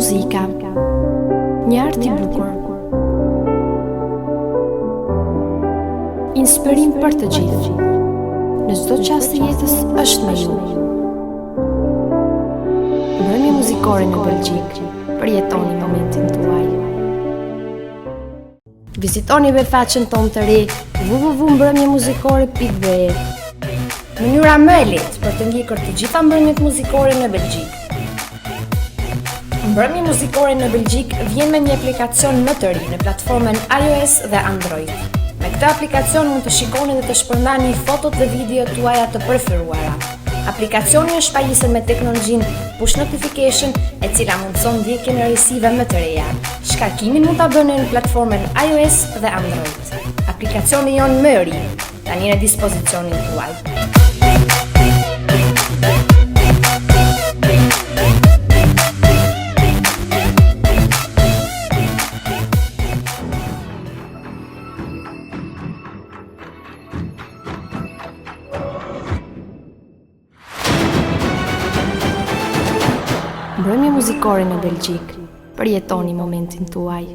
Muzika, një art i bukur. Inspirim për të gjithë. Në çdo çast të jetës është me ju. Mbrëmje muzikore në Belgjikë. Përjetoni momentin tuaj. Vizitoni webfaqen tonë të re www.mbrëmjemuzikore.be. Mënyra më e lehtë për të ndjekur të gjitha mbrëmjet muzikore në Belgjikë. Mbrëmje muzikore në Belgjikë vjen me një aplikacion më të ri në platformën iOS dhe Android. Me këtë aplikacion mund të shikoni dhe të shpërndani fotot dhe videot tuaja të preferuara. Aplikacioni është pajisur me teknologjinë Push Notification, e cila mundëson ndjekjen e risive më të reja. Shkarkimin mund ta bëni në platformën iOS dhe Android. Aplikacioni jonë më i ri, tani në dispozicionin tuaj. Mbrëmje muzikore në Belgjikë. Përjetoni momentin tuaj.